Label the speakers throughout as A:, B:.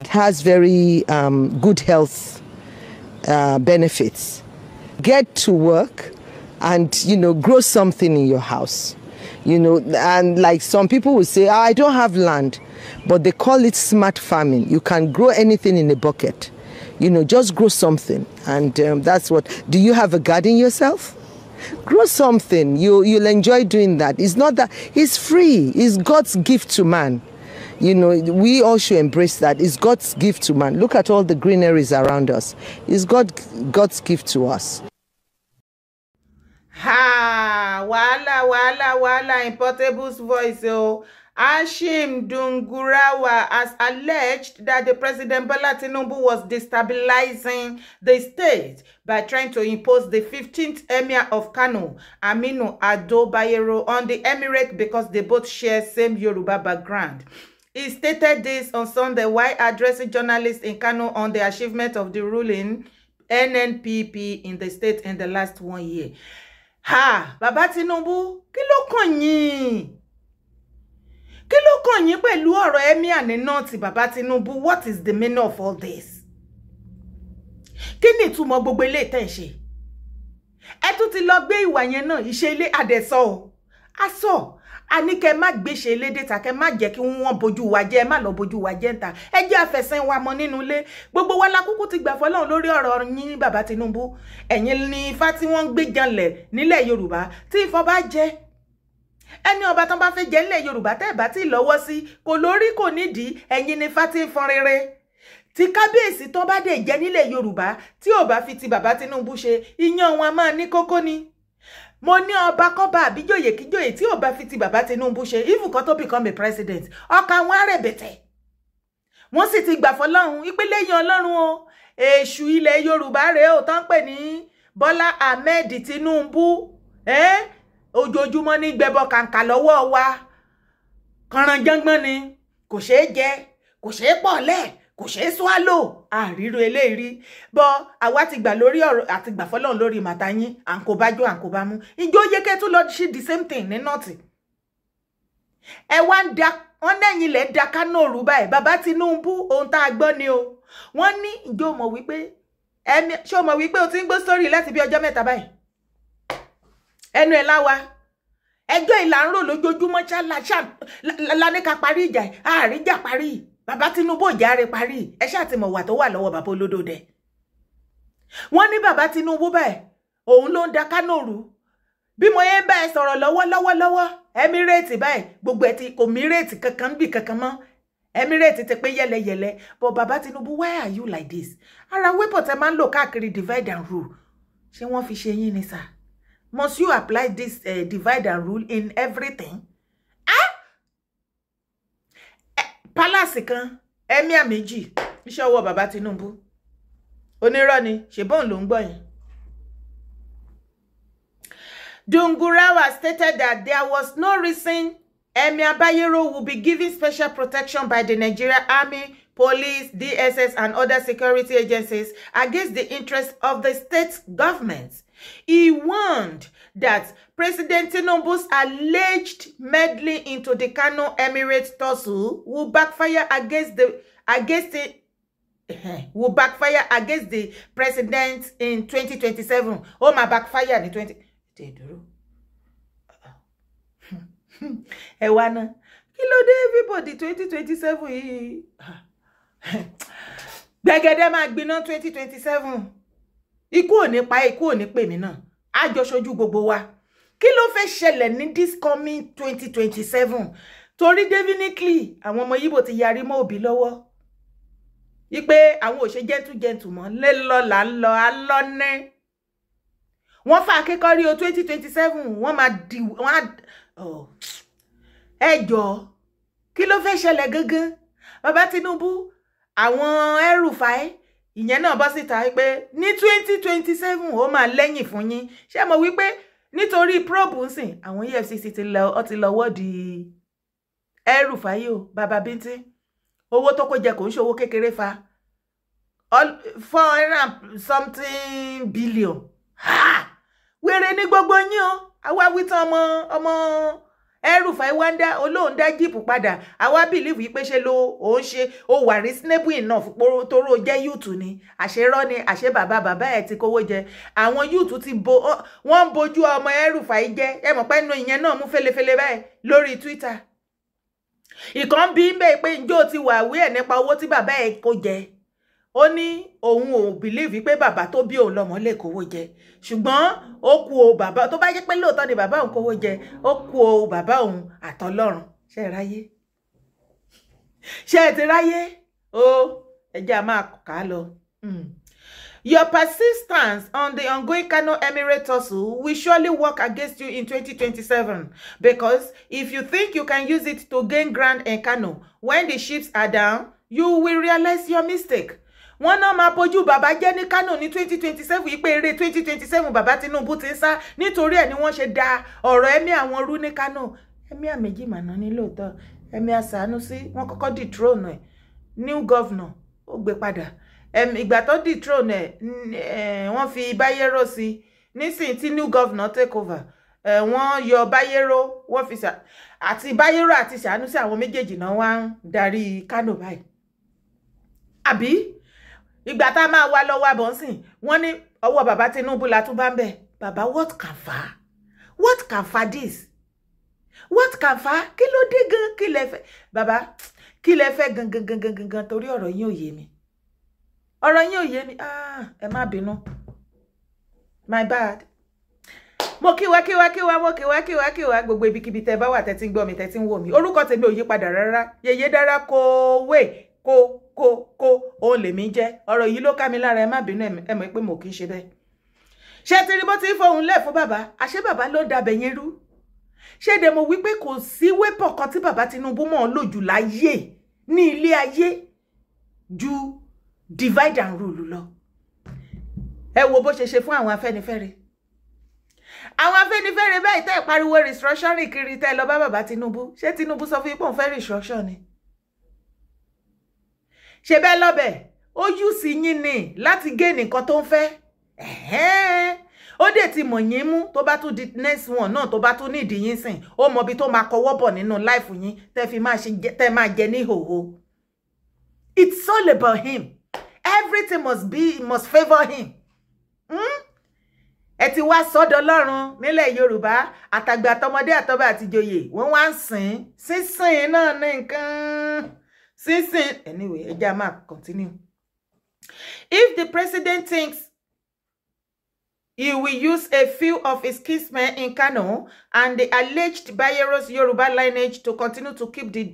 A: It has very good health benefits. Get to work and, you know, grow something in your house. You know, and like some people will say, "Ah, I don't have land," but they call it smart farming. You can grow anything in a bucket. You know, just grow something. And that's what. Do you have a garden yourself? Grow something. You'll enjoy doing that. It's not that, it's free. It's God's gift to man. You know, we all should embrace that. It's God's gift to man. Look at all the greeneries around us. It's God's gift to us.
B: Ha! Wahala, wahala, wahala in Portable's voice. Oh, Hashim Dungurawa has alleged that the President Bola Tinubu was destabilizing the state by trying to impose the 15th Emir of Kano, Aminu Ado Bayero, on the emirate because they both share same Yoruba background. He stated this on Sunday while addressing journalists in Kano on the achievement of the ruling NNPP in the state in the last 1 year. Ha! Baba Tinubu, kí ló kàn yín? Kí ló kàn yín pẹ̀lú ọ̀rọ̀ emir ní North, Baba Tinubu? What is the meaning of all this? Kí ni ìtumọ̀ gbogbo eléyìí tẹ́ ń ṣe? Ẹ tún ti lọ gbé ìwà yẹn náà, ìṣe ilé àdẹ̀sọ o. A sọ, a ní kẹ́ má gbéṣe elédè ta, kẹ́ má jẹ́ kí wọ́n bojú wa jẹ́, ẹ má lọ bojú wa jẹ́ ń ta. Ẹ jẹ́ àfẹsẹ̀ wa mọ́ nínú ilé. Gbogbo wa la kúkú ti gbà fọlọ́run lórí ọ̀rọ̀ yín, Baba Tinubu. Ẹ̀yin ni ifá tí wọ́n ń gbé janlẹ̀ nílẹ̀ Yorùbá. Tí ifá bá jẹ́ ẹni ọba tán bá fẹ́ jẹ́ nílẹ̀ Yorùbá, tẹ́ ẹ̀ bá tí lọ́wọ́ sí, kò lórí kò nídìí, ẹ̀yin ni ifá tí ń fọn rere. Tí kábíyèsí tán bá dé jẹ́ nílẹ̀ Yorùbá, tí ò bá fi ti Baba Tinubu ṣe, iyán wọn a máa ní kókó ni. Mo ní ọba kọ́ba àbíjòyè kíjòyè tí ò bá fi ti Baba Tinubu ṣe, even kan tó become a president, ọkàn wọn á rẹ̀bẹ̀tẹ̀. Wọ́n sì ti gbà fọlọ́run ìpínlẹ̀ yẹn Ọlọ́run o. Èṣù ilẹ̀ Yorùbá rèé o tán pè ní Bọ́lá Ahmed Tinubu. Ojoojúmọ́ ní gbẹbọ kàǹkà lọ́wọ́ wa. Kànrànjọ́ngbọ́n ni, kò ṣeé jẹ, kò ṣeé pọ̀ lẹ̀, kò ṣeé swallow. Àríro eléyìí bọ́ àwa ti gbà lórí ọ̀rọ̀ àti gbà fọlọ́run lórí màtá yín. À ń kó bá jó, à ń kó bá mú. Ìjọ yẹ kẹ́ tún lọ ṣe the same thing ní North. Ẹ wá ń da wọ́n lẹ́yìn ilẹ̀ da Kánò rú báyìí. Bàbá Tinubu, ohun tá a gbọ́ ni o. Wọ́n ní ìjọ mọ̀ wípé ẹ̀mí, ṣé o mọ̀ wípé o ti ń gbọ́ sórí láti bí ọjọ́ 3 báyìí? Ẹnu ẹ̀ láwa ẹjọ́ ìlà ń rò lójoojúmọ́ ṣá la ní ká parí ìjà, àríjà parí. Bàbá Tinubu ìjà rẹ̀ parí. Ẹ ṣáà ti mọ̀ wà tó wà lọ́wọ́ bàbá olódòdẹ. Wọ́n ní bàbá Tinubu báyìí, òun ló ń da Kánò rú. Bí mo yẹn ń bá ẹ sọ̀rọ̀ lọ́wọ́ lọ́wọ́, Emirate báyìí, gbogbo ẹ ti kò mírètì kankan bí kankan mọ́. Emirate ti pé yẹlẹyẹlẹ. But Bàbá Tinubu, why are you like this? Ara weapon tẹ máa ń lò káàkiri, divide and rule, ṣé wọ́n fi ṣe yín ni sir? Must you apply this divide and rule in everything? Ah! Palace kan, emir méjì, iṣẹ́ ọwọ́ Bàbá Tinubu. Onírọ́ ni, ṣe bóun ló ń gbọ́ yẹn. Dungurawa stated that there was no reason Emir Bayero will be given special protection by the Nigeria Army, police, DSS, and other security agencies against the interests of the state government. He warned that President Tinubu's alleged meddling into the Kano Emirate tussle will backfire against the president in 2027. Oh, my, backfire ní 20. Dúró. Ẹ wá ná. Kí ló dé everybody 2027 yìí? Gbẹ̀gẹ̀dẹ̀ máa gbiná 2027. Ikú ò ní pa, ikú ò ní pè mí náà. Á jọ ṣojú gbogbo wa. Kí ló fẹ́ ṣẹlẹ̀ ní this coming 2027? Torí definitely àwọn ọmọ Yíbò ti yarí mọ́ Òbí lọ́wọ́. Wípé àwọn ò ṣe gentle gentle mọ́, lélọ́ là ń lọ, alọ́nẹ́. Wọ́n fà akẹ́kọ̀ọ́ o 2027, wọ́n máa di wọ́n á. Ẹ jọ̀ọ́, kí ló fẹ́ ṣẹlẹ̀ gangan? Bàbá Tinubu, àwọn El-Rufai, ìyẹn náà bọ́ síta pé ní 2027 ó máa lẹ́yìn fún yín. Ṣé mo wí pé nítorí probe ń sìn, àwọn EFCC ti lọ, ó ti lọ wọ́ọ̀dì El-Rufai o, bàbá bíntín. Owó tó kó jẹ kò ń ṣe owó kékeré fa. 400 and something billion. Ha! Wèrè ní gbogbo yín o. Àwa wí tán ọmọ ọmọ El-Rufai wá ń dá olóhùn dá jíìpù padà. Àwa believe yìí pé ṣe ló òun ṣe ó wà reasonable enough toró jẹ́ youth ni. Àṣerọ́ ni, àṣé bàbá bàbá ẹ̀ ti kówó jẹ. Àwọn youth ti bo wọ́n ń bojú ọmọ El-Rufai jẹ́. Ẹ mọ̀ pé inú ìyẹn náà mú fẹ́lẹ́fẹ́lẹ́ báyìí lórí Twitter. Ìkan bí ń bẹ́ẹ̀ pé njó ti wà wí ẹ̀ nípa owó tí bàbá ẹ̀ kó jẹ. Ó ní òun ò believe pé bàbá tó bí òun lọ́mọ lè kówó jẹ, ṣùgbọ́n ó kú o bàbá tó bá jẹ́ pé lóòótọ́ ni bàbá òun kówó jẹ, ó kú o bàbá òun àtọlọ́run. Ṣé ẹ ráyé? Ṣé ẹ ti ráyé o? Ẹ jẹ́ a máa kà á lọ. Your persistence on the ongoing Kano Emirate tussle will surely work against you in 2027, because if you think you can use it to gain ground in Kano when the chips are down, you will realize your mistake. Wọ́n náà máa bójú bàbá jẹ́ ní Kano ní 2027 yìí pé eré 2027 bàbá Tinubu ti ń sá, nítorí ẹ̀ ni wọ́n ṣe da ọ̀rọ̀ ẹ̀mí àwọn rú ní Kano. Emir méjì màná ní lóòótọ́. Emir Sanusi, wọ́n kọ́kọ́ dethrone ẹ̀, new governor ó gbé padà. Ìgbà tó dethrone ẹ̀, wọ́n fi Bayero sí. Nísìnyí tí new governor take over, wọ́n yọ Bayero, wọ́n fi àti Bayero àti Sanusi, àwọn méjèèjì náà wá ń darí Kano báyìí. Àbí ìgbà tá a máa wá lọ́wọ́ àbọ̀nsìn, wọ́n ní ọwọ́ bàbá Tinubu la tún bá ń bẹ̀. Bàbá, what can fa, what can fa this, what can fa? Kí ló dé gan? Kí lẹ fẹ́, bàbá? Kí lẹ fẹ́ gan gan gan gan gan? Torí ọ̀rọ̀ yín ò yé mi, ọ̀rọ̀ yín ò yé mi. Ah, ẹ má bínú, my bad. Mo kíwa kíwa kíwa, mo kíwa kíwa kíwa gbogbo ibikíbi tẹ bá wà, tẹ ti ń gbọ́ mi, tẹ ti ń wò mí. Orúkọ tèmi ò yí padà rárá, Yèyé Dára kówé kó kó kó òun lèmi jẹ́. Ọ̀rọ̀ yìí ló ká mi lára, ẹ má bínú. Ẹ mọ̀ pé mo kì í ṣe bẹ́ẹ̀. Ṣé ti rí bó ti ń fohùn lẹ̀ fún bàbá? Àṣé bàbá ló ń dabẹ̀ yẹn rú? Ṣé dẹ̀ mo wí pé kò sí weapon kan tí bàbá Tinubu mọ̀ ọ́n lò jù láyé ní ilé ayé ju divide and rule lọ? Ẹ wo bó ṣe ṣe fún àwọn Afẹ́nifẹ́re. Àwọn Afẹ́nifẹ́re báyìí tẹ́ ẹ̀ pariwo restructuring kiri, tẹ́ ẹ lọ bá bàbá Tinubu, ṣé Tinubu sọ fún yín pé òun fẹ́ restructure ni? Ṣe bẹ́ẹ̀ lọ́bẹ̀ ó yù sí yín ni láti gain nǹkan tó ń fẹ́. Ó dẹ̀ ti mọ̀ yín mú. Tó bá tún di next one náà, tó bá tún nídìí yín sìn, ó mọ ibi tó máa kọwọ́ bọ̀ nínú life yín tẹ́ fi máa ṣe tẹ́ máa jẹ ní ìhòòhò. It's all about him. Everything must favour him. Ẹ ti wá sọ́dọ̀ Ọlọ́run nílẹ̀ Yorùbá, àtàgbà àtọmọdé àtọba àtìjòyè, wọ́n wá ń sìn sísìn náà ní nǹkan sísìn. Anyway, ẹ jẹ́ a máa continue. If the president thinks he will use a few of his kinsmen in Kano and the alleged Bayero's Yoruba lineage to continue to keep the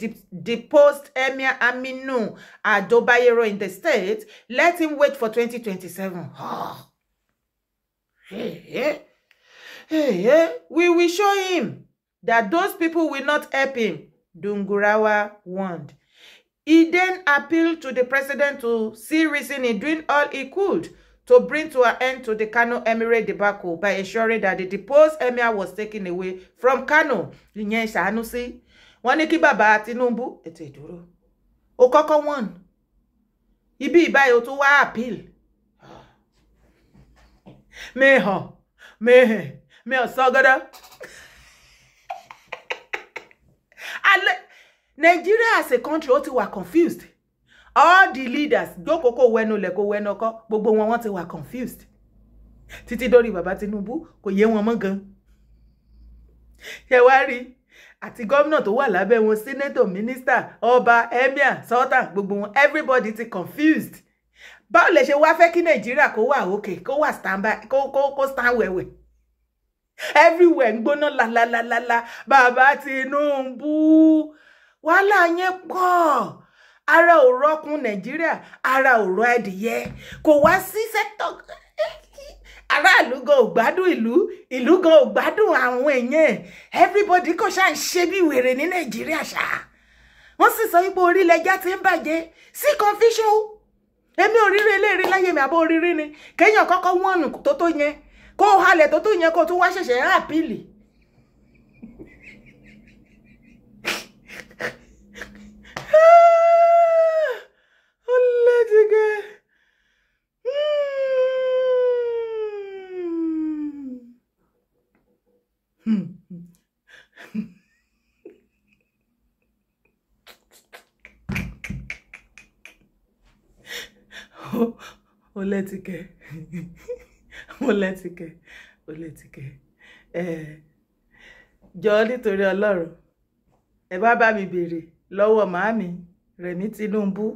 B: deposed Emir Aminu Ado Bayero in the state, let him wait for 2027. Hey, hey, hey, hey. We will show him that those people will not help him, Dungurawa warned. He then appealed to the president to see reason in doing all he could to bring to an end to the Kano Emirate debacle by ensuring that the deposed emir was taken away from Kano. Ìyẹn Sanusi. Wọ́n ní kí bàbá Tinubu ètò ìdúró. Ó kọ́kọ́ wọ́n. Ibi ìbáyìí ó tún wá appeal. Mehàn, mehàn, mehàn sọ́gọ́dọ́. Nigeria as a country ó ti wà confused. All the leaders jókòó, kó wẹnu lẹ̀, kó wẹnu ọkọ́, gbogbo wọn, wọ́n ti wà confused, títí dórí bàbá Tinubu, kò yé wọn mọ́ gan. Ṣe wá rí àti gómìnà tó wà lábẹ́ wọn, senator, minister, ọba, emir, sultan, gbogbo wọn, everybody ti confused. Báwo lè ṣe wá fẹ́ kí Nàìjíríà kó wà òkè, kó wà stand by, kó stand wẹ̀wẹ̀? Everywhere ń gbóná lalalalala. Bàbá Tinubu, wàhálà yẹn pọ̀. Ara ò rọ́kun Nàìjíríà, ara ò rọ ẹdìyẹ, kò wá sí sector. Aráàlú gan ò gbádùn ìlú, ìlú gan ò gbádùn àwọn èèyàn. Everybody kò ṣáà ń ṣe bí wèrè ní Nàìjíríà ṣá. Wọ́n sì sọ wípé orílẹ̀-èdè ti ń bàjẹ́ sí confusion. Èmi ò rírí eléèrè láyé mi, àbó orírí ni kéèyàn kọ́kọ́ wọ́ọ̀nù tó tó yẹn, kó halẹ̀ tó tó yẹn, kó tún wá ṣẹ̀ṣẹ̀ appeal. Ó lẹ́tìgẹ́. Ó lẹ́tìkẹ́, ó lẹ́tìkẹ́, ó lẹ́tìkẹ́. Ẹ jọ̀ọ́, nítorí Ọlọ́run, ẹ bá bá mi béèrè lọ́wọ́ màámi Rẹ̀mí Tinubu.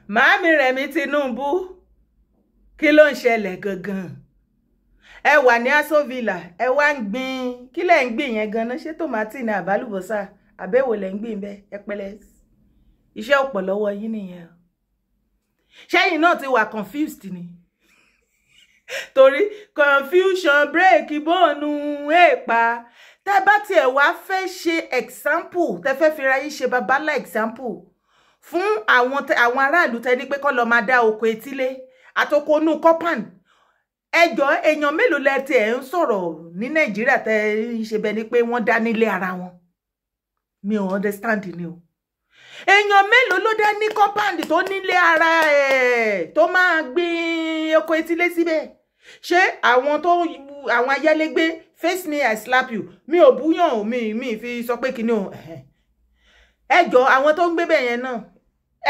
B: Màámi Rẹ̀mí Tinubu, kí ló ń ṣẹlẹ̀ gangan? Ẹ wà ní Aso Villa, ẹ wá ń gbìn. Kí lẹ̀ ń gbìn yẹn ganan? Ṣé tòmátì ní àbálùbọ́sà, àbẹ̀wò lẹ̀ ń gbìn bẹ́ẹ̀? Ẹ pẹ̀lẹ́, iṣẹ́ ọ̀pọ̀ lọ́wọ́ yín nìyẹn o. Ṣẹ́yìn náà ti wà confused ni, torí confusion break bóònù èèpa. Tẹ́ bá tiẹ̀ wá fẹ́ ṣe example, tẹ́ fẹ́ fira yín ṣe babalá example fún àwọn aráàlú, tẹ́ ní pé kọ́ lọ́ọ́ máa dá oko etílé àtoko inú compound. Ẹjọ́, èèyàn mélòó lẹ tiẹ̀ ń sọ̀rọ̀ ní Nàìjíríà tẹ́ ń ṣe bẹ́ẹ̀ ni pé wọ́n dá nílé ara wọn? Mi ò understand ni o. Èèyàn mélòó ló dá ní compound tó nílé ara ẹ̀ tó máa gbin oko etílé síbẹ̀? Ṣé àwọn tó àwọn ayálégbé, face me I slap you, mi ò búyàn o, mi fi sọ pé kíní o. Ẹjọ́, àwọn tó ń gbé bẹ̀ yẹn náà,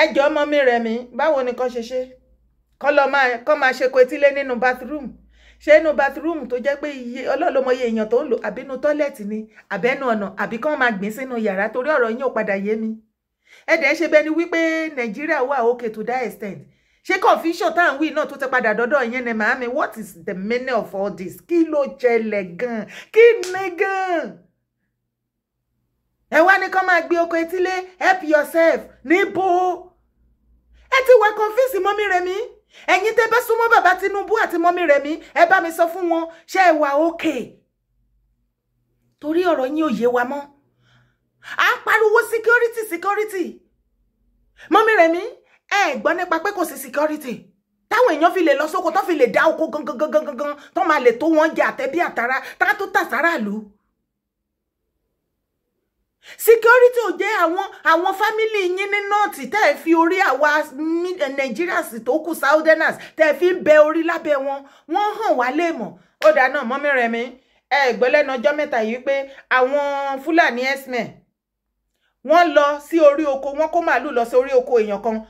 B: ẹjọ́, ọmọ mi rẹ̀ mí, báwo ni kò ṣe ṣe kọ́ lọ máa kọ́ máa ṣe ko etílé nínú bathroom? Ṣé inú bathroom tó jẹ́ pé iye ọlọ́lọ́mọye èèyàn tó ń lò, àbí inú toilet ni, àbẹ́nu ọ̀nà, àbí kán máa gbìn sínú yàrá? Torí ọ̀rọ̀ yín ò padà yé mi. Ẹ̀dẹ̀ ṣe bẹ́ẹ̀ ni wípé Nàìjíríà wà okay to that extent. Ṣé confusion tá à ń wí náà tó ti padà dọ́dọ̀ yẹn ni, màámi? What is the meaning of all this? Kí ló ṣẹlẹ̀ gan? Kí ni gan? Ẹ wá ní kán máa gbé oko etílé, help yourself. Níbo ẹ ti wá confuse? Mummy Rẹ̀mí, ẹ̀yin tẹ́ bá súnmọ́ bàbá Tinubu àti mummy Rẹ̀mí, ẹ bá mi sọ fún wọn, ṣé ẹ wà okay? Torí ọ̀rọ̀ yín ò yé wa mọ́. À ń pariwo security, security. Mummy Rẹ̀mí, ẹ gbọ́ nípa pé kò sí security táwọn èèyàn fi lè lọ sóko, tó fi lè dá oko gangan gangan gangan, tó máa lè tó wọn jẹ àtẹbí àtàrà tá tó tà sáráàlú. Security ò jẹ́ àwọn family yín ní North tẹ́ ẹ fi orí àwa Nigerians tó kù, Southerners, tẹ́ ẹ fi ń bẹ orí lábẹ́ wọn, wọ́n hàn wá lè mọ̀. Ó dáa náà, mummy Rẹ̀mí, ẹ gbọ́ lẹ́nu ọjọ́ mẹ́ta yìí pé àwọn Fúlàní herdsmen, wọ́n lọ sí orí oko, wọ́n kó màálù lọ sí orí oko èèyàn kan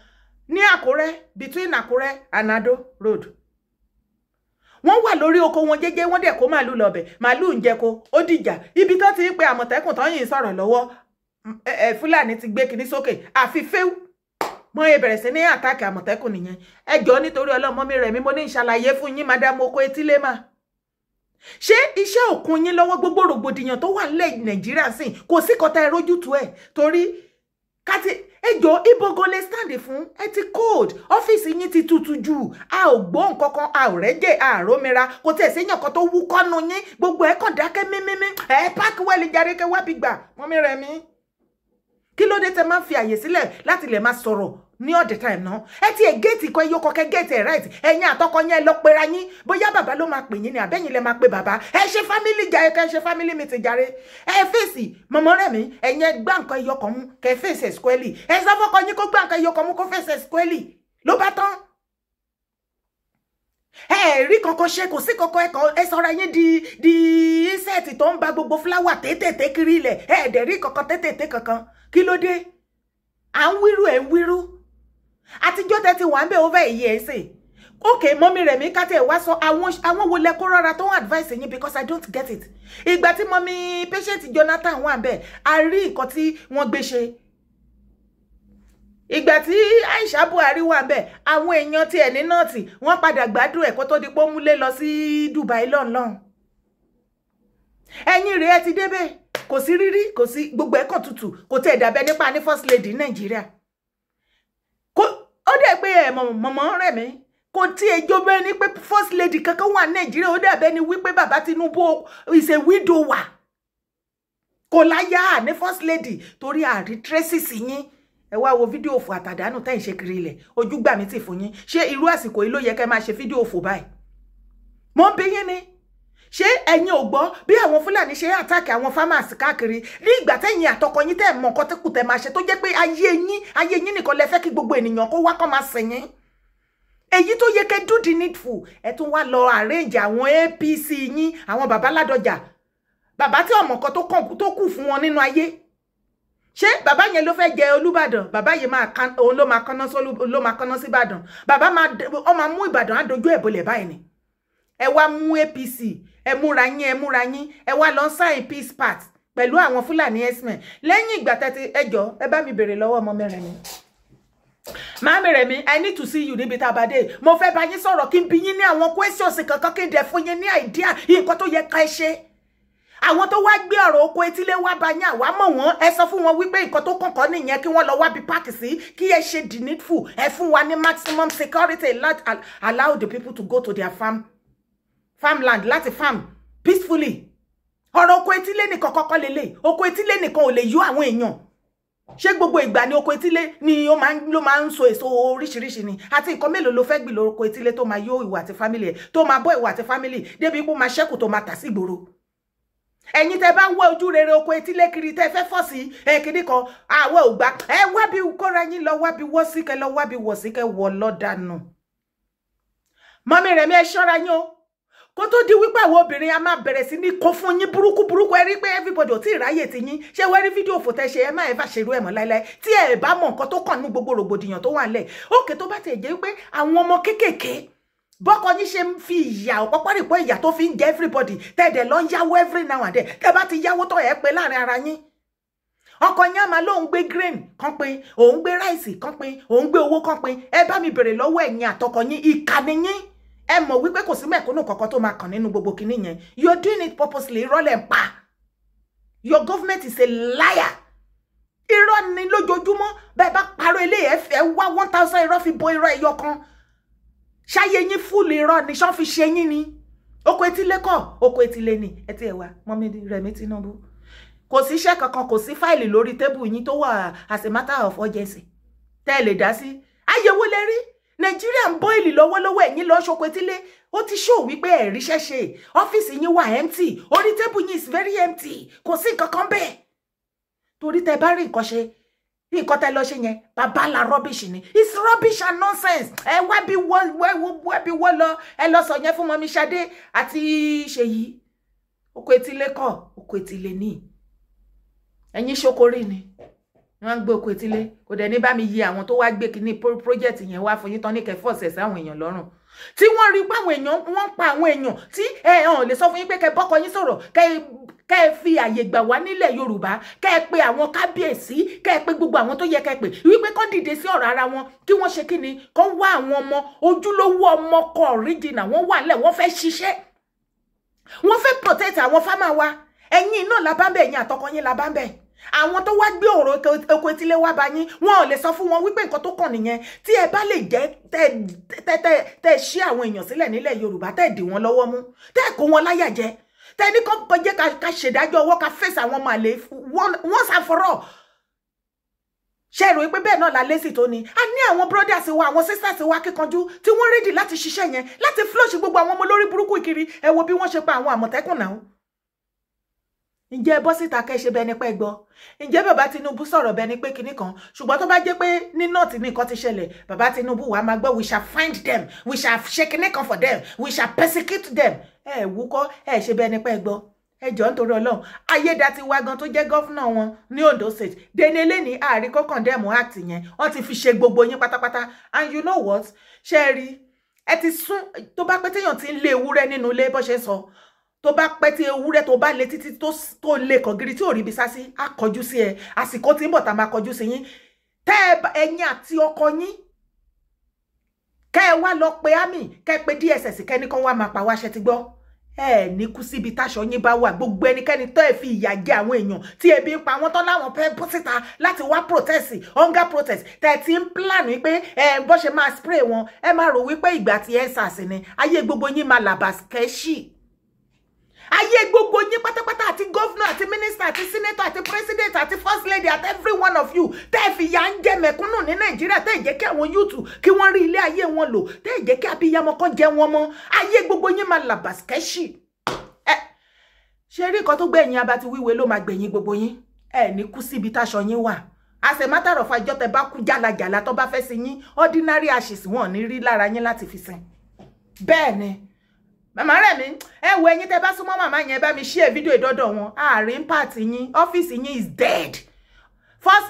B: ní Àkúrẹ́, between Àkúrẹ́ and Ado Road. Wọ́n wà lórí oko wọn jẹ́jẹ́, wọ́n dẹ̀ kó màálù lọ́bẹ̀, màálù ń jẹko, ó dìjà. Ibi tó ti ń pe Àmọ̀tẹ́kùn tó yìn sọ̀rọ̀ lọ́wọ́, Fúlàní ti gbé kinní sókè, àfi fẹ́ù mọ ẹ bẹ̀rẹ̀ sí ní attack Àmọ̀tẹ́kùn nìyẹn. Ẹ jọ̀ọ́, nítorí ọlọ́mọ mi rẹ̀ mi, mo ní ìṣàlàyé fún yín, madam oko etílé mà. Ṣé iṣẹ́ òkun yín lọ́wọ́? Gbogbo rògbòdìyàn tó wà nílẹ̀ Nàìjíríà sìn, kò sí kọta ẹ rójútu ẹ̀, torí káti ẹjọ́ ibogo lè stand fún. Ẹ ti cold, ọ́fíìsì yín ti tutù jù, a ò gbọ́ nǹkan kan, a ò rẹ́jẹ̀, a ò rómira, kò tẹ̀ séèyàn kan tó wú kọ́nu yín, gbogbo ẹ̀ kàn dákẹ́ mímímí. Ẹ páàkì wẹ́ẹ̀lì jáde kẹ́ wá bí gbà. Mummy Rẹ̀mí, kí ló dé tẹ máa ń fi àyè sílẹ̀ láti lè máa sọ̀rọ̀ ní all the time náà? Ẹ ti ẹ get kọ iye kọkẹ, get ẹ right. Ẹ̀yin àtọkọ yẹn lọ pera yín, bóyá bàbá ló máa pè yín ni, àbẹ́yìn lẹ máa pe bàbá. Ẹ ṣe family jàre, kẹ ṣe family meeting jàre. Ẹ fèsì mọ̀mọ́ rẹ̀ mí, ẹ̀yin ẹ gbá nǹkan ẹyọ kan mú, kẹ fèsì ẹ̀ squarely. Ẹ sọ fọ́kọ yín kó gbá nǹkan ẹyọ kan mú, kó fèsì ẹ̀ squarely, ló bá tán. Ẹ rí kankan ṣe, kò sí kankan. Ẹkọ ẹ sọra yín di insect tó ń ba gbogbo flower tètè kiri ilẹ̀. Ẹ dẹ̀ rí kankan tètè kankan. Kí ló dé? À ń wíru, ẹ̀ ń wíru. Àtijọ́ tẹ́ ti wà ń bẹ̀ over a year ṣe. Ok, mummy Rẹ̀mí, ká tẹ̀ wá sọ, àwọn wo lẹ kó rọra tó ń advice yín? Because I don't get it. Ìgbà tí mummy Patient Jonathan wà ń bẹ̀, a rí nǹkan tí wọ́n gbé ṣe. Ìgbà tí Aisha Buhari wà ń bẹ̀, àwọn èèyàn tiẹ̀ ní North, wọ́n padà gbádùn ẹ̀ kó tó di pé ó múlé lọ sí Dubai lọ́nlọ́n. Ẹ̀yin rèé, ẹ ti débẹ̀, kò sí rírí, kò sí, gbogbo ẹ̀ kàn tutù, kò tẹ̀ dàbẹ́ nípa ní first lady Nàìjíríà. Kó ó dẹ̀ pé ẹ̀ mọ̀mọ́ rẹ̀ mí, kò tí ejò bẹ́ẹ̀ ni pé first lady kankan wà Nàìjíríà. Ó dẹ̀ bẹ́ẹ̀ ni wípé bàbá Tinubu is a widower, kò láyà ní first lady, torí àrí traces yín. Ẹ wá wo fídíò òfò àtàdánù tẹ́ ń ṣe kiri ilẹ̀. Ojú gbà mí tì fún yín. Ṣé irú àsìkò yìí ló yẹ kẹ́ máa ṣe fídíò òfò báyìí? Mo ń bi yín ni, ṣé ẹ̀yin ò gbọ́ bí àwọn Fúlàní ṣe attack àwọn farmers káàkiri ní ìgbà tẹ́yìn àtọkọ yín tẹ́ mọ̀ nǹkan tó kù tẹ́ máa ṣe, tó jẹ́ pé ayé yín, ayé yín nìkan lẹ fẹ́ kí gbogbo ènìyàn kó wá kó máa sìn yín? Èyí tó yẹ kẹ́ do the needful, ẹ tún wá lọ arrange àwọn APC yín, àwọn bàbá Ládọjà, bàbá tí ọmọ kan tó kù fún wọn nínú ayé. Ṣé bàbá yẹn ló fẹ́ jẹ Olúbàdàn? Bàbá yẹn máa kan òun ló máa kánná sólú, ló máa kánná sí Ìbàdàn. Bàbá máa, ọ máa mú Ìbàdàn á dojú ẹ̀ bolẹ̀ báyìí ni. Ẹ wá mú APC, ẹ múra yín, ẹ múra yín, ẹ wá lọ sign peace pact pẹ̀lú àwọn Fúlàní herdsmen lẹ́yìn ìgbà tẹ́tí. Ẹjọ́, ẹ bá mi bèrè lọ́wọ́ ọmọ mẹ́rin mi. Màámi Rẹ̀mí, I need to see you níbi tá a bá dé. Mo fẹ́ bá yín sọ̀rọ̀, kí n bi yín ní àwọn questions kankan, kí n dẹ̀ fún yín ní idea nǹkan tó yẹ ká ẹ ṣe. Àwọn tó wá gbé ọ̀rọ̀ oko etílé wá bá yín, àwa mọ̀ wọ́n. Ẹ sọ fún wọn wípé nǹkan tó kọ̀ọ̀kan nìyẹn, kí wọ́n lọ wábi park sí, kí ẹ ṣe the needful. Ẹ fún wa ní maximum security, allow the people to go to their farmland láti farm peacefully. Ọ̀rọ̀ oko etílé nìkan kọ́kọ́ lélẹ̀. Oko etílé nìkan ò lè yó àwọn èèyàn. Ṣé gbogbo ìgbà ni oko etílé ni ó máa ń ló máa ń so èso oríṣiríṣi ni? Àti nǹkan mélòó ló fẹ́ gbìn lórúkọ etílé tó máa yó ìwà àti family ẹ̀, tó máa bọ́ ìwà àti family débi pé ó máa ṣẹ́kù tó máa tà sí ìgboro? Ẹ̀yin tẹ́ bá ń wá ojú rere oko etílé kiri, tẹ́ fẹ́ fọ́ sí ẹ kìíní kan, àwọ̀ ò gbà. Ẹ wá bí kóra yín lọ, wá bí wọ́ sí kẹ lọ, wá bí wọ̀ sí kẹ wọ̀ lọ́dànù. Mummy Rẹ̀mí, ẹ ṣọ́ra yín o, kó tó di wípé àwọn obìnrin a máa bẹ̀rẹ̀ sí ní kó fún yín burúkú burúkú. Ẹ rí pé everybody ò tí ì ráyè ti yín. Ṣé wẹ́ẹ́ rí fídíò fò tẹ́ ṣe? Ẹ má ẹ bá ṣerú ẹ̀ mọ́ láéláé. Tí ẹ bá mọ nǹkan tó kàn ní gbogbo rògbòdìyàn tó wà nílẹ̀ òkè, tó bá ti jẹ́ wípé àwọn ọmọ kéékèèké bọ́kọ yín ṣe ń fi ìyà ọ̀pọ̀pọ̀rìpọ̀ ìyà tó fi ń jẹ everybody, tẹ́ẹ̀dẹ̀ lọ ń yáwó every now and then, tẹ́ bá ti yáwó tó ẹ̀ pé láàrin ara yín, ọkọ yín á máa lóun gbé grain kan pé òun gbé rice kan pé òun gbé owó kan pé. Ẹ bá mi bèrè lọ́wọ́ ẹ̀yin àtọkọ yín, ìkànnì yín, ẹ mọ̀ wípé kò sí mẹ̀kúnnù kankan tó máa kàn nínú gbogbo kinní yẹn. You are doing it purposely. Irọ́ lẹ̀ ń pa. Your government is a liar. Irọ́ ni lójoojúmọ́. Bẹ́ẹ̀ bá parọ́ eléyìí, ẹ fẹ́ wá 1,000 irọ́ fi bo irọ́ ẹyọ kan. Ṣáyé yín full irọ́ ni ṣán fi ṣe yín ni. Oko etílé kọ́, oko etílé ni ẹ ti ẹ̀ wá. Mummy Rẹ̀mí Tinubu, kò sí iṣẹ́ kankan, kò sí fáìlì lórí table yín tó wà as a matter of urgency tẹ́ ẹ lè dá sí. Àyẹ̀wò lè rí Nàìjíríà ń boil lọ́wọ́lọ́wọ́, ẹ̀yin lọ́ọ́ ṣoko etílé. Ó ti ṣó wípé ẹ̀ ríṣẹ́ ṣe. Ọ́fíìsì yín wà empty, orí table yín is very empty, kò sí nǹkan kan bẹ́ẹ̀. Torí tẹ́ bá rí nǹkan ṣe, nǹkan tẹ́ lọ ṣe yẹn, bàbá la rubbish ni. It's rubbish and nonsense. Ẹ wá bí wọ́, wá bí wọ́ lọ. Ẹ lọ sọ yẹn fún mummy Ṣadé àti Ṣèyí. Oko etílé kọ́, oko etílé ní ẹ̀yin ṣokòrí ni wọ́n ń gbé oko etílé. Kò dẹ̀ ní bá mi yí àwọn tó wá gbé kíní project yẹn wá fún yín tán ní kẹfọ́ ọ̀sẹ̀ sáwọn èèyàn lọ́rùn, tí wọ́n rí pé àwọn èèyàn wọ́n ń pa àwọn èèyàn, tí ẹ hàn lè sọ fún yín pé kẹ bọ́kọ yín sọ̀rọ̀, kẹ ẹ fi àyè gbà wá nílẹ̀ Yorùbá, kẹ ẹ pe àwọn kábíyèsí, kẹ ẹ pe gbogbo àwọn tó yẹ kẹ pè wípé kán dìde sí ọ̀rọ̀ ara wọn, kí wọ́n ṣe kíni, kán wá àwọn ọmọ ojúlówó ọmọ kọ original. Wọ́n wà nílẹ̀, wọ́n fẹ́ ṣiṣẹ́, wọ́n fẹ́ protect àwọn farmer wa. Ẹ̀yin náà la bá ń bẹ̀, ẹ̀yin àtọkọ yín la bá ń bẹ̀. Àwọn tó wá gbé ọ̀rọ̀ oko etílé wá bá yín, wọn ò lè sọ fún wọn wípé nǹkan tó kàn nìyẹn. Tí ẹ bá lè jẹ́ tẹ tẹ tẹ ṣí àwọn èèyàn sílẹ̀ nílẹ̀ Yorùbá, tẹ dì wọ́n lọ́wọ́ mú, tẹ kó wọn láyà jẹ, tẹ ní kọ́ jẹ́ ká ṣèdájọ́ ọwọ́, ká fèsì àwọn ọmọ àlè once and for all. Ṣe rò pé bẹ́ẹ̀ náà la lésì tó ni? A ní àwọn brothers wa, àwọn sisters wa kíkanjú tí wọ́n ready láti ṣiṣẹ́ yẹn, láti flush gbogbo àwọn ọmọ olórí burúkú ìkiri. Ẹ wo bí wọ́n ṣe pa àwọn Àmọ̀tẹ́kùn náà. Ǹjẹ́ ẹ bọ́ síta kẹ́ ṣe bẹ́ẹ̀ ni pé gbọ́? Ǹjẹ́ bàbá Tinubu sọ̀rọ̀ bẹ́ẹ̀ ni pé kinní kan? Ṣùgbọ́n tó bá jẹ́ pé ní north ní nǹkan ti ṣẹlẹ̀, bàbá Tinubu wàá máa gbọ́, "We shall find them, we shall ṣe kinní kan for them, we shall persecute them." Ẹ wúkọ́, ẹ ṣe bẹ́ẹ̀ ni pé gbọ́. Ẹ jọ̀ọ́, nítorí Ọlọ́run, Ayédatiwa gan tó jẹ́ governor wọn ní Ondo State dene lẹ́ni ààrí kó condemn act yẹn. Wọ́n ti fi ṣe gbogbo yín pátápátá. And you know what? Ṣe é rí ẹ ti sún tó bá pẹ́, téèyàn ti ń lé ewúrẹ́ nínú ilé, bó ṣe sọ, tó bá pẹ́ tí ewúrẹ́ tó bá lé títí tó lè kàn gírí tí ò rí ibi sá sí, á kọjú sí ẹ. Àsìkò tí ń bọ̀ tá máa kọjú sí yín. Tẹ́ ẹ̀yin àti ọkọ yín, kẹ́ ẹ wá lọ pe army, kẹ́ ẹ pe DSS, kẹ́ ní kán wá máa pa wá. Ṣe ti gbọ́? Ẹ ní kú síbi táṣọ yín bá wà. Gbogbo ẹnikẹ́ni tó ẹ fi ìyà jẹ àwọn èèyàn tí ebi ń pa wọ́n tán láwọn fẹ́ bọ́ síta láti wá protest, hunger protest, tẹ́ ẹ ti ń plan wípé ẹ bọ́ ṣe máa spray wọn, ẹ máa rò wípé ìgbà tí ẹ sàs ni ayé gbogbo yín máa làbàkẹ́ṣì. Ayé gbogbo yín pátápátá, àti governor, àti minister, àti senator, àti president, àti first lady, àti every one of you tẹ́ ẹ fi ya ń jẹ mẹ̀kúnnù ní Nàìjíríà, tẹ́ ẹ jẹ́ kí àwọn youth kí wọ́n rí ilé ayé wọn lò, tẹ́ ẹ jẹ́ kí abiyamọ kan jẹ wọn mọ́, ayé gbogbo yín máa làbàkẹ́ṣì. Ẹ ṣe rí nǹkan tó gbẹ̀yìn abati wíwe ló máa gbẹ̀yìn gbogbo yín. Ẹ ní kú síbi táṣọ yín wà. As a matter of fact, ìjọ́ tẹ́ bá kú jálajàla, tó bá fẹ́ sí yín, ordinary ashes wọn ní rí lára yín láti fi sin. Bẹ́ẹ̀ ni. Màmá rẹ̀ mi, ẹ wo, ẹ̀yin tẹ́ bá súnmọ́ màmá yẹn, bá mi share fídíò ìdọ́dọ̀ wọn. Àárín pàtì yín, ọ́fíìsì yín is dead.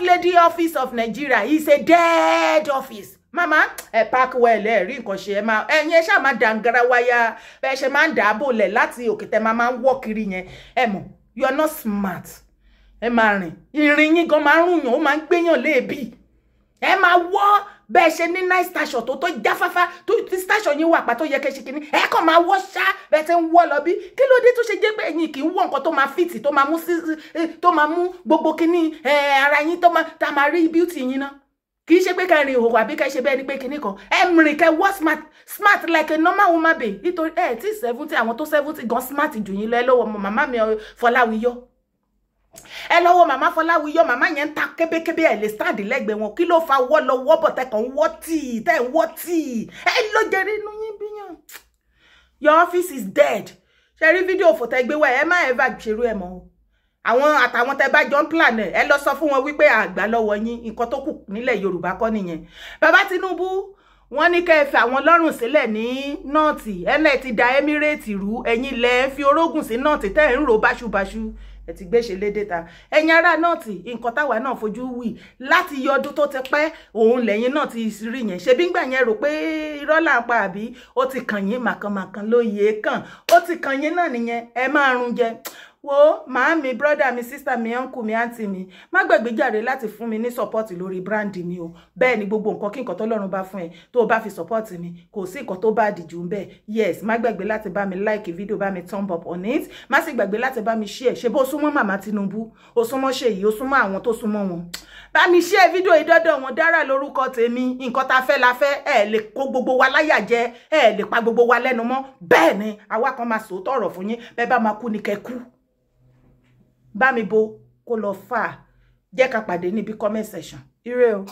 B: First Lady office of Nigeria is a dead office. Mama, ẹ park well. Ẹ rí nǹkan ṣe, ẹ máa ẹ̀yin, ẹ ṣáà máa dàngara wáyà bẹ́ẹ̀ ṣe máa ń dààbò lẹ̀ láti òkè tẹ́ máa ń wọ́ kiri yẹn. Ẹ mọ̀, you are not smart. Ẹ máa rìn, ìrìn yín gan máa ń rùnyàn, ó máa ń gbéyàn léèbì. Ẹ máa wọ́ bẹ́ẹ̀ ṣe ní nice station tó jáfáfá, tó tí station yín wà pàtó yẹ kẹ́ ṣe kínní. Ẹ kàn máa wọ́ ṣá bẹ́ẹ̀ tí ń wọ́ lọ bí. Kí ló dé tó ṣe jẹ́ pé ẹ̀yin kì í wọ́ nǹkan tó máa fit, tó máa mú sí, tó máa mú gbogbo kínní ara yín, tó máa tá máa rí beauty yín náà? Kì í ṣe pé kẹrin ìhòòhò àbí kẹ ṣe bẹ́ẹ̀ ni pé kinní kan. Ẹ rìn, kẹ wọ́ smart smart like a normal woman being, nítorí ẹ tí 70, àwọn tó 70 gan smart jù yín lọ. Ẹ lọ́wọ́ màmá mi Fọláwíyọ́, ẹ lọ́wọ́ màmá Fọláwíyọ́, màmá yẹn ń ta kébékébé, ẹ lè stand lẹ́gbẹ̀ẹ́ wọn. Kí ló fa wọ́ lọ wọ́ bọ̀ tẹkàn wọ́ tíì tẹ́ ń wọ́ tíì? Ẹ ló jẹrí inú yín bíyàn. Your office is dead. Ṣe rí fídíò fòtẹ́ gbé wá, ẹ má ever ṣerú ẹ mọ́ o. Àwọn àtàwọn tẹ bá jọ ń plan ẹ, ẹ lọ sọ fún wọn wípé àgbà lọ́wọ́ yín. Nǹkan tó kù nílẹ̀ Yorùbá kọ́ nìyẹn. Bàbá Tinubu, wọ́n ní kẹ́ ẹ fi àwọn lọ́rùn sílẹ̀ ní North. Ẹlẹ́ ti da Emirate rú. Ẹ̀yin lẹ ń fi orógùn sí North tẹ́ ẹ̀ ń rò báṣubàṣu. Ẹ ti gbéṣe lédè ta. Ẹ̀yin ará North, nǹkan táwa náà fojú wì láti yọ ọdún tó ti pẹ́, òun lẹ́yìn náà ti rí yẹn. Ṣebí ńgbà yẹn rò pé irọ́ là ń pa, àbí? Ó ti kàn yín màkànmàkàn lóye kàn, ó ti kàn yín náà nìyẹn. Ẹ máa run jẹ. Wo màámi, brother mi, sister mi, uncle mi, aunty mi, má gbàgbé jàre láti fún mi ní support lórí brand mi o. Bẹ́ẹ̀ ni, gbogbo nǹkan kí nǹkan tọ́lọ́run bá fún ẹ, tó o bá fi support mi, kò sí nǹkan tó bá dìjú ń bẹ́ẹ̀. Yes, má gbàgbé láti bá mi like video, bá mi thumb up on it. Má sì gbàgbé láti bá mi share. Ṣe bó súnmọ́ màmá Tinubu, ó súnmọ́ Ṣèyí, ó súnmọ́ àwọn tó súnmọ́ wọn, bá mi share fídíò ìdọ́dọ̀ wọn. Dára lórúkọ tèmi. Nǹkan tá a fẹ́ la fẹ́. Ẹ lè kó gbogbo wa láyà jẹ, ẹ lè pa gbogbo wa lẹ́nu mọ́. Bẹ́ẹ̀ ni, àwa kan máa sòótọ́ ọ̀rọ̀ fún yín. Bẹ́ẹ̀ bá máa kú ni kẹ́ kú. Bá mi bo kó lọ fà á. Jẹ́ ká pàdé níbi comment section. Ire o.